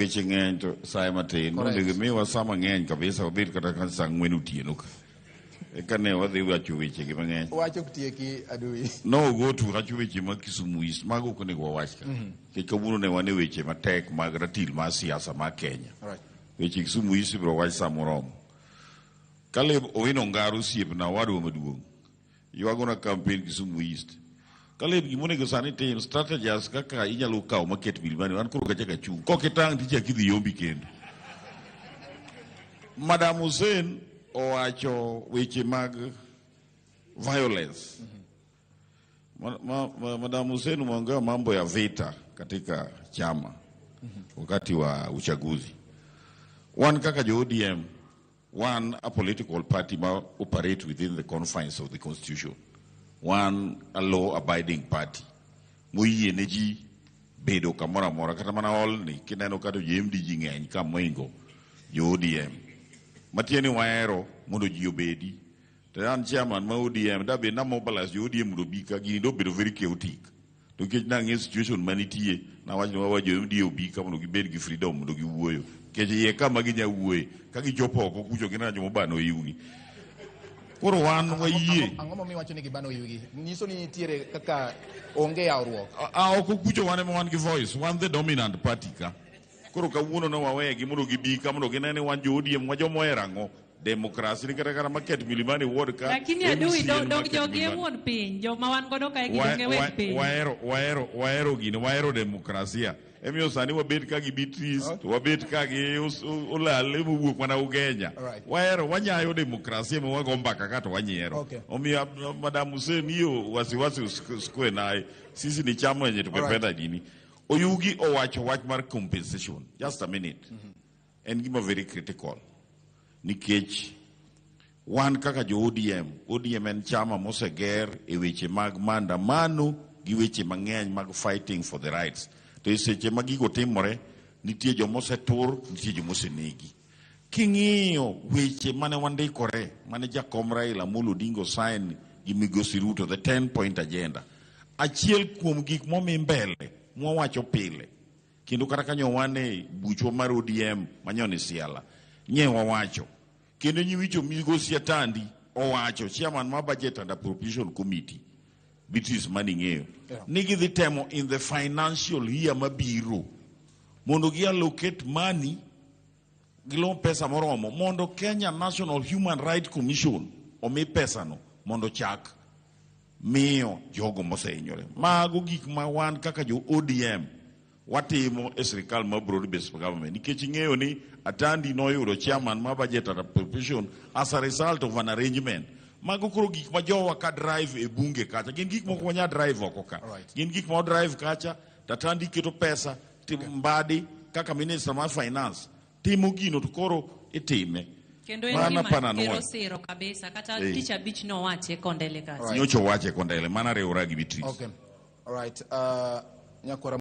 Weche ng'eny to saye matin. Correct. Onego imiwa sa mang'eny kabisa wabed kata ka sa 4 otieno ka. Eka ne wadhi wacho weche gi mang'eny. Wach ok tieki, Adui. No go to wacho weche mag Kisumu East, mago ok onego wawach ka. Nikech kawuono ne wan e weche matek mag ratil mar siasa mar Kenya. Weche Kisumu East ibiro wach sa moromo. Caleb Owino Ngaro osiepna owadwa maduong'. Ywagona campaign Kisumu East. Caleb gima onego sani tim strategies kaka inyalo kawo maket Milimani wan koro kachaka chung'. Kok itang' tichak idhi yombi kendo. Madam Hussein owacho weche mag violence. Madam Hussein umeongea mambo ya vita katika chama wakati wa uchaguzi. Wan kaka jo ODM, wan a political party ma operate within the confines of the constitution. Wan a law abiding party. Moyie ne ji bedo kamoro amora kata mana hall ni kineno kata jo MD ji ng'eny ka moingo jo ODM. Matiende ni wahero mondo ji obedi. To an chairman ma ODM dabed na mobilize jo ODM mondo obi ka gini dobedo very chaotic. To nikech nang'eyo situation manitie, nawacho ni wawa jo MD obi ka mondo gibed gi freedom mondo giwuoyo. Nikech iye ka ma ginya wuoye, ka gichopo oko kucho gineno joma obano iwgi. Koro wan wayie. Ang'o momiyo iwacho ni gibano iwgi? Nyiso ni nitiere kaka onge yawruok. A oko kucho wan ema wan gi voice, wan the dominant party ka. Koro kawuono ne wawegi mondo gibi ka mondo gine ni wan jo ODM wa joma ohero ang'o? Demokrasi ni kata kata market Milimani ward ka. Lakini adui MCA dog ni dog market jogi e Milimani. wuon piny, joma wan godo kae gi donge weg piny. Wahero wahero wahero gini, wahero demokrasia. Emiyo sani wabet ka gi Beatrice, to wabet ka gi Olale mowuok mana Ugenya. Wahero wanyayo demokrasia ma wago mbaka ka to wanyiero. Omiyo Madam Hussein hiyo wasiwasi usikue naye. Sisi ni chama yenye tumependa dini. Oyugi owacho wach mar compensation. Just a minute. En gima very critical. Nikech wan kaka jo ODM, ODM en chama moseger e weche mag maandamano gi weche mang'eny mag fighting for the rights. To e seche ma gigo timore, nitie joma osetur, nitie joma osenegi. King'iyo weche mane wandikore, mane jakom Raila Amolo Odinga osign gi Migosi Ruto, the 10 point agenda, achiel kuom gik momi mbele mwawacho pile, kendo kata kanyo wan e buchwa mar ODM manyoni Siala, nye wawacho. Kendo nyiwicho Migosi Atandi owacho, chairman mar Budget and Appropriation Committee, Beatrice maning'eyo, ni gidhi temo in the financial year mabiro mondo gi allocate money gilo pesa moromo mondo Kenya National Human Rights Commission omi pesano mondo chak miyo jogo mosehinyore. Mago gik ma wan kaka jo ODM watimo e sirikal mar broad based government nikech ing'eyo ni Atandi noyudo chairman mar Budget and Appropriation as a result of an arrangement. Mago koro gik ma jowa ka drive e bunge kacha gin gik moko wanya drive oko ka. Gin gik ma drive kacha to Atandi keto pesa Mbadi kaka minister mar finance timo gino to koro itime. Kendo en Mano gima apana kero nwa. siro kabisa kata tich abich nowache Kondele kacha. Nyocha owache Kondele, mana riwra gi Beatrice. Okay. All right. Nyakwara